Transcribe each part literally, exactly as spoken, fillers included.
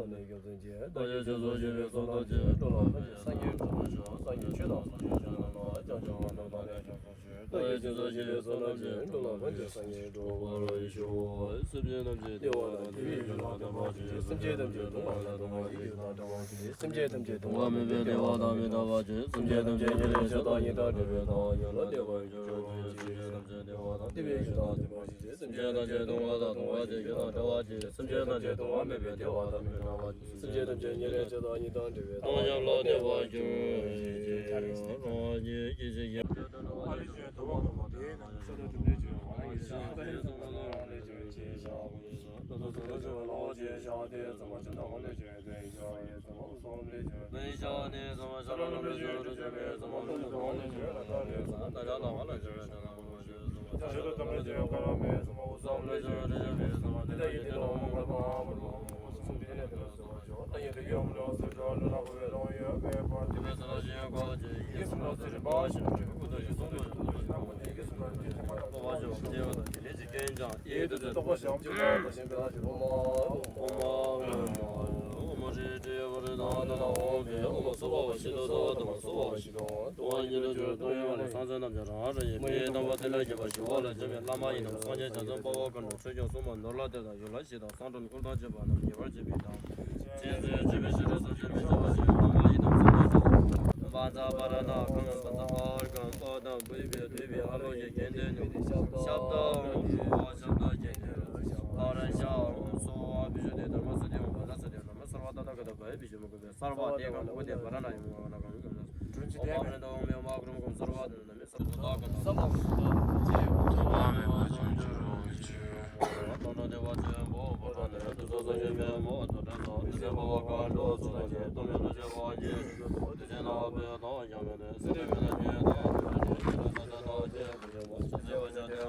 ནས་སྐྱོབ་སེམས་ཀྱིས། བདག་གིས་སྦྱིན་སོགས་བྱས་པའི་བསོད་ནམས་ཀྱིས། འགྲོ་ལ་ཕན་ཕྱིར་སངས་རྒྱས་འགྲུབ་པར་ཤོག་སངས་རྒྱས་ཆོས་དང་ཟབ་ཆོས་ཀྱང་། བདག་གིས་སྦྱིན་སོགས་བྱས་པའི་བསོད་ནམས་ཀྱིས། འགྲོ་ལ་ཕན་ཕྱིར་སངས་རྒྱས་འགྲུབ་པར་ཤོག་སེམས་ཅན་ཐམས་ཅད་བདེ་བ་དང་བདེ་བའི་རྒྱུ་དང་ལྡན་པར་གྱུར་ཅིག་སེམས་ཅན་ཐམས་ཅད་སྡུག་བསྔལ་དང་སྡུག་བསྔལ་གྱི་རྒྱུ་དང་བྲལ་བར་གྱུར་ཅིག་སེམས་ཅན་ཐམས་ཅད་སྡུག་བསྔལ་མེད་པའི་བདེ་བ་དང་མི་རྟག་པར་གྱུར་ཅིག་སེམས་ཅན་ཐམས་ཅད་ཉེ་རིང་ཆགས་སྡང་གཉིས་དང་བྲལ་བའི་ཐབས་ཉམས་ལ་སྟེར་བར་གྱུར་ཅིག་སེམས་ཅན་ཐམས་ཅད་བདེ་བ་དང་བདེ་བའི་རྒྱུ་དང་ལྡན་པར་གྱུར་ཅིག་སེམས་ཅན་ཐམས་ཅད་སྡུག་བསྔལ་དང་སྡུག་བསྔལ་གྱི་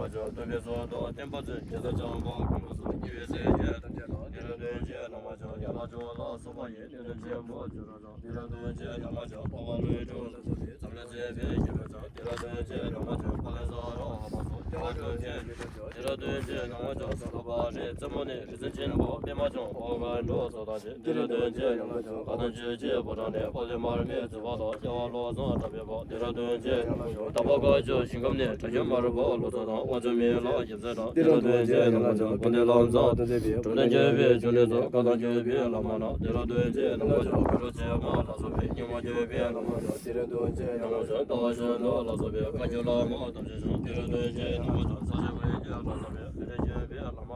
རྒྱུ་དང་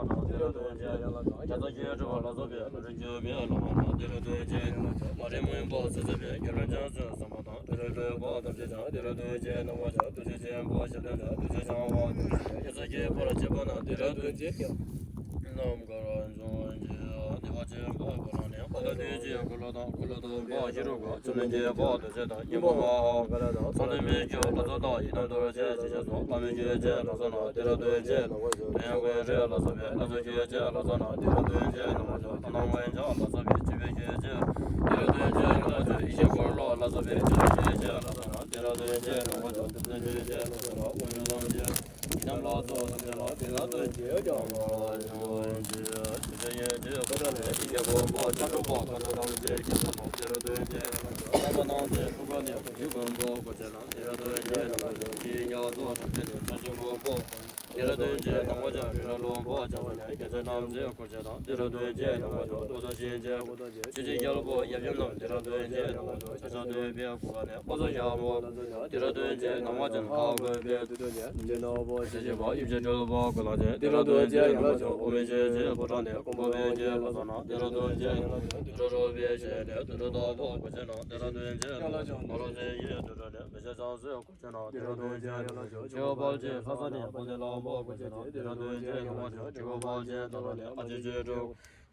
བྲལ་བར་གྱུར་ཅིག་སེམས་ཅན་ཐམས་ཅད་སྡུག་བསྔལ་མེད་པའི་བདེ་བ་དང་མི་རྟག་པར་གྱུར་ཅིག་སེམས་ཅན་ཐམས་ཅད་ཉེ་རིང་ཆགས་སྡང་གཉིས་དང་བྲལ་བའི་ཐབས་ཉམས་ལ་སྟེར་བར་གྱུར་ཅིག་རང་ཉིད་ཀྱི་ཕྱིར་གྱི།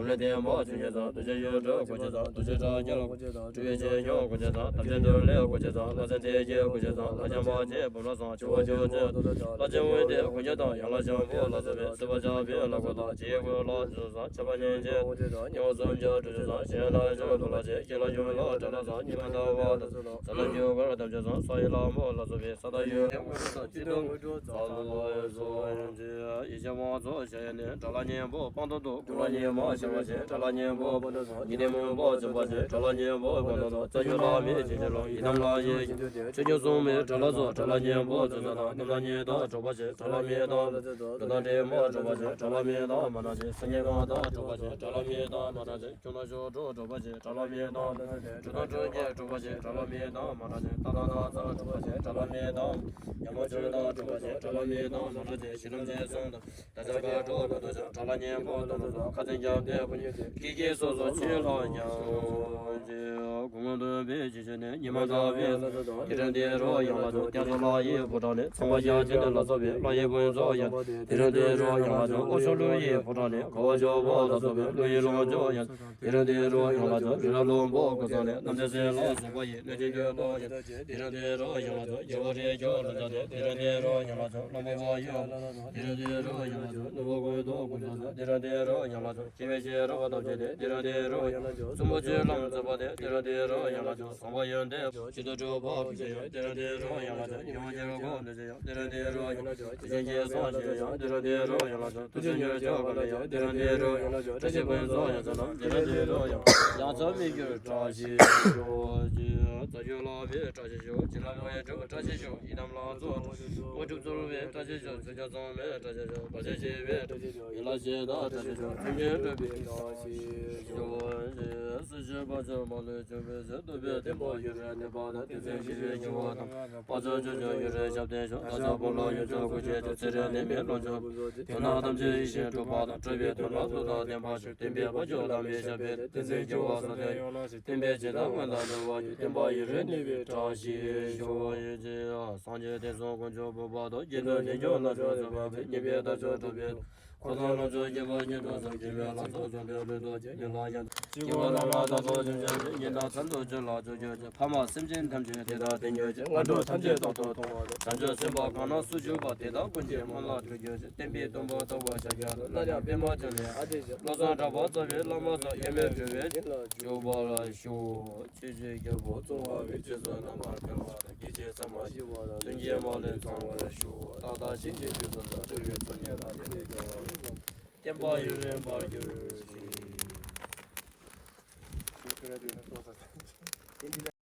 འཛམ་གླིང་བསྟན་པ་ཆོས་ཀྱི་རྩ། རྡོ་རྗེ་ཡུལ་གྲུ་སྐུ་མཆེད་རྩ། རྡོ་རྗེ་གྲགས་རྒྱན་སྐུ་མཆེད་རྩ། ཐུབ་པའི་ཆོས་སྐྱོང་སྐུ་མཆེད་རྩ། ལྷ་ཆེན་འདུལ་ལེགས་སྐུ་མཆེད་རྩ། ལྷ་སྲས་བདེ་སྐྱིད་སྐུ་མཆེད་རྩ། ལྷ་ལྕམ་པ་ཆེན་འབུམ་ལ་བཟང་། ཆུ་བོ་ཆུ་ཆེན་ལྷ་ཆེན་དབོན་སྡེ་སྐུ་མཆེད་དང་། ཡང་ལྷ་ལྕམ་པོ་ལ་སོགས་པའི། སྲིད་པ་ཆགས་པའི་ལྷ་སྐུ་དང་། རྗེ་ཡི་སྐུ་ལ་ཆོས་སོ་སོ། ཆགས་པ་སྙིང་རྗེ་སྐུ་མཆེད་དང་། ཉི་མ་སུམ་བརྒྱ་དྲུག་ཅུ་ཚང་། གཞན་ལ་ཆོས་སྟོན་ལ་ཆེ། ཁྱེད་ལ་ཡུམ་ལ་གྲྭ་ལ་བཟང་། ཉི་མ་ཟླ་བ་ལ་སོགས་དང་། ས་དང་རྒྱུ་སྐར་དམ་ཆོས་སོང་། ས་ཡི་ལྷ་མོ་ལ་སོགས་པའི། ས་དང་ཡུལ་ལྷ་སྐུ་དང་། སྤྱི་དང་དངོས་གྲུབ་རྩ་ལ་སོགས་ཡོན་ཏན། ཡེ་ཤེས་དབང་ཕྱུག་ཞལ་ནས། དགྲ་ལྷ་གཉན་པོ་དཔང་དུ་བསྡུ། དགུང་ལ་ཉི་མ་ཤར་བ་ཆེ། དགྲ་ལྷ་གཉན་པོ་དཔང་དུ་བསྡུ། ཉི་ཟླ་མུན་པ་འཇོམས་པ་ཆེ། དགྲ་ལྷ་གཉན་པོ་དཔང་དུ་བསྡུ། རྩ་རྒྱུད་ལྷ་མིའི་བྱིན་གྱིས་རློབས། ཡི་དམ་ལྷ་ཡི་བྱིན་གྱིས་བརླབས། ཆོས་སྐྱོང་སྲུང་མའི་དགྲ་ལྷ་ཚོགས། དགྲ་ལྷ་གཉན་པོ་ཚོགས་བསགས་དང་། རྣམ་ཐར་གཉིས་དང་གྲགས་པ་ཆེ། དགྲ་ལྷ་མིའི་དང་། འགྲོ་དང་འདྲེན་པ་གྲགས་པ་ཆེ། དགྲ་ལྷ་མིའི་དང་། མ་ནག་ཆེ། སངས་རྒྱས་གང་དང་གྲགས་པ་ཆེ། དགྲ་ལྷ་མིའི་དང་། མ་ནག་ཆེ། ཁྱུང་དང་གཤོག་སྒྲོ་གྲགས་པ་ཆེ། དགྲ་ལྷ་མིའི་དང་། གྲུ་དང་གྲུ་བརྒྱད་གྲགས་པ་ཆེ། དགྲ་ལྷ་མིའི་དང་། མ་ནག་ཆེ། རྟ་དང་ནགས་ཚལ་གྲགས་པ་ཆེ། དགྲ་ལྷ་མིའི་དང་། ཉ་མོ་ཆུ་དང་གྲགས་པ་ཆེ། དགྲ་ལྷ་མིའི་དང་། མ་ནག་ཆེ། གཞི་ལམ་རྗེས་གསུམ་དང་། ད་ཆ་དགའ་སྤྲོ་དགའ་སྟོན་ཆེ། དགྲ་ལྷ་གཉན་པོ་དང་ནགས་ཚལ། ཁ་འཛིན་རྒྱབ་བརྟེན་ཕོ་ཉ་སྟེ། ཀི་ཀི་སོ་སོ་ཆོས་ལ་ཉམས། སྐུ་ངོ་འདུན་པའི་ཆོས་སྤྱོད་ནས། ཉི་མ་ཟླ་བའི་ལྷ་ཚོགས་དང་། དེ་རིང་འདི་རུ་ཡང་ལྷ་ཚོགས། རྒྱ་མཚོ་ལྷ་ཡི་ཕོ་བྲང་ནས། ཚངས་པ་ཡ་གཅིག་ལ་སོགས་པའི། ལྷ་ཡི་ཕུན་ཚོགས་ཡང་། དེ་རིང་འདི་རུ་ཡང་ལྷ་ཚོགས། ཨོ་ཤོ་ཀླུ་ཡི་ཕོ་བྲང་ནས། ག་བ་ཇོ་བོ་ལ་སོགས་པའི། ཀླུ་ཡི་ལོངས་སྤྱོད་ཡང་། དེ་རིང་འདི་རུ་ཡང་ལྷ་ཚོགས། རི་རབ་ལྷུན་པོ་ཀུན་བཟང་ནས། རྣམ་རྒྱལ་སྲས་ལ་སོགས་པ་ཡི། གནོད་སྦྱིན་ཁྱོད་དང་ཡི་དམ་ཆོས། དེ་རིང་འདི་རུ་ཡང་ལྷ་ཚོགས། རྒྱལ་བ་རིགས་དྲུག་ལྷུན་འཇགས་ཏེ། དེ་རིང་འདི་རུ་ཡང་ལྷ་ཚོགས། བླ་མ་བ་ཡི། དེ་རིང་འདི་རུ་ཡང་ལྷ་ཚོགས། ནོར་བུ་དགུ་དང་ཀུན་བཟང་ཚོགས། དེ་རིང་འདི་རུ་ཡང་ལྷ་ཚོགས། ཁྱེད་པའི་ཤེས་རབ་ཐམས་ཅད་དེ། དེ་རིང་འདི་རུ་ཡང་ལྷ་ཚོགས། གསུང་འབུམ་ཆོས་ལམ་མཛད་པ་དེ། དེ་རིང་འདི་རུ་ཡང་ལྷ་ཚོགས། བཟང་པོ་ཡོན་ཏན་ཕྱི་དུ་གྲུབ་པ་ཕུན་ཚོགས་ཡང་། དེ་རིང་འདི་རུ་ཡང་ལྷ་ཚོགས། ཉོན་མོངས་སྐྱེ་རྒ་ན་འཆིའི་རྒྱུ་ཡང་། དེ་རིང་འདི་རུ་ཡང་ལྷ་ཚོགས། དེ་བཞིན་གྱི་སངས་རྒྱས་ཡང་། དེ་རིང་འདི་རུ་ཡང་ལྷ་ཚོགས། ཐུགས་རྗེ་མྱུར་མགྱོགས་དགའ་ལྡན་ཡང་། དེ་རིང་འདི་རུ་ཡང་ལྷ་ཚོགས། བཀྲ་ཤིས་ཕུན་ཚོགས་ཡང་ཚང་རྣམས། དེ་རིང་འདི་རུ་ཡང་། ཡང་ཚང་མི་འགྱུར་བཀྲ་ཤིས་ཤོག་ཅེས། རྩ་རྒྱུད་ལྷ་མིའི་བཀྲ་ཤིས་ཤོག་བྱིན་རླབས་དབང་ཕྱུག་བཀྲ་ཤིས་ཤོག་ཡི་དམ་ལྷ་ཚོགས་དངོས་གྲུབ་སྩོལ་བའི་བཀྲ་ཤིས་ཤོག་ཆོས་སྐྱོང་སྲུང་མའི་བཀྲ་ཤིས་ཤོག་བར་ཆད་ཞི་བའི་བཀྲ་ཤིས་ཤོག་ཡན་ལག་བཞི་དང་བཀྲ་ཤིས་ཤོག་མཐུན་རྐྱེན་སྒྲུབ་པའི་བཀྲ་ཤིས་ཤོག་སྲི་ཞུ་བར་ཆད་མ་ལུས་འཇོམས་པའི་ཕྱིར། ཐུབ་པའི་བསྟན་པ་ཡུན་རིང་གནས་པ་དང་། བསྟན་འཛིན་ཞི་བའི་འགྱུར་བ་དང་། དཔལ་འབྱོར་ཕྱུག་ཕྱུག་ཡུན་རིང་ཞབས་བརྟན་ཤོག་བདག་ཅག་བོད་ལ་ཡོངས་སུ་སྐུ་མཁྱེན་ཅིང་། ཚེ་རིང་ནད་མེད་ལོངས་སྤྱོད་ཕུན་ཚོགས་ཀྱིས། དོན་དག་ཐམས་ཅད་ཡིད་བཞིན་འགྲུབ་པ་དང་། འགྲོ་བའི་དོན་ལ་ཐུགས་དང་ལྡན་པར་ཤོག་བསྟན་པའི་དཔལ་འབྱོར་བླ་མའི་ཞབས་པད་བརྟན། བསྟན་འཛིན་འགྱུར་བ་སྲོལ་གཏོད་ཡོངས་བརླག་ཅིང་། བསྟན་པའི་བྱིན་རླབས་མངོན་དུ་འགྲོ་བར་ཤོག་བསྟན་པ་ཡུན་རིང་གནས་པའི་བཀྲ་ཤིས་ཤོག་ཡེ་ཤེས་སངས་རྒྱས་དེང་སང་དཀོན་མཆོག་ཕུར་པ་དང་། རྒྱན་དུ་ནི་འཇོམས་ལ་སོགས་ཚོགས་པ་པའི། ཉེས་པའི་དགྲ་བཅོམ་གྲུབ་པའི་ཐོག་འཁོར་དང་ལོངས་སྤྱོད་རྒྱས་པར་བྱེད་དུ་གསོལ། དགེ་བའི་ལྷ་ཚོགས་ཚོགས་དང་ལུས་རྟོགས་ཀྱི་ཉེར་ལྷ་ཡང་། སྐྱེ་བ་ལ་ལ་དང་ཚོགས་ཆེན་ཞབས་ཀྱིས། ཉི་ཟླ་མཚན་དུ་སྤྱོད་ལ་སྤྱོད་གྱུར་ཅིག་ཕ་མ་སེམས་ཅན་ཐམས་ཅད་དེ་དག་དེར་འགྱུར་ཅིག་སྔ་དྲོ་ཐམས་ཅད་རྟག་ཏུ་མཐོང་བ་དང་། བྱང་ཆུབ་སེམས་དཔའ་གང་རྣམས་སུ་བཞུགས་པ། དེ་དག་ཀུན་གྱི་སྨོན་ལམ་འགྲུབ་གྱུར་ཅིག་བསྟན་པའི་སྟོན་པ་རྟོགས་པར་བྱ་རྒྱལ་དང་། སླར་ཡང་པདྨ་འབྱུང་གནས་ཨ་ཏི་ཤ། བློ་བཟང་གྲགས་པ་རྩ་བའི་བླ་མ་སོགས། དབྱེར་མེད་གྲོལ་བའི་ཞིང་ལ་འཇུག་པར་ཤོག་ཆོས་རྗེ་རྒྱལ་པོ་གཙང་པ་བའི་རྗེས་སུ་རྣམ་པར་འཕེལ་བ་དང་། སྐྱེ་འཆི་ཟད་མ་ཤེས་པ་དང་། མཐུན་རྐྱེན་མ་ལུས་ཚང་བར་ཤོག་ཏག་ཏག་ཞིང་གི་དུས་སུ་ལ་སྤྲུལ་པའི་ཚོགས་རྙེད་ལ་བརྟན་པའི་རྒྱལ་བ། བསྟན་པ་ཡུན་རིང་འཕེལ་གྱུར་ཅིག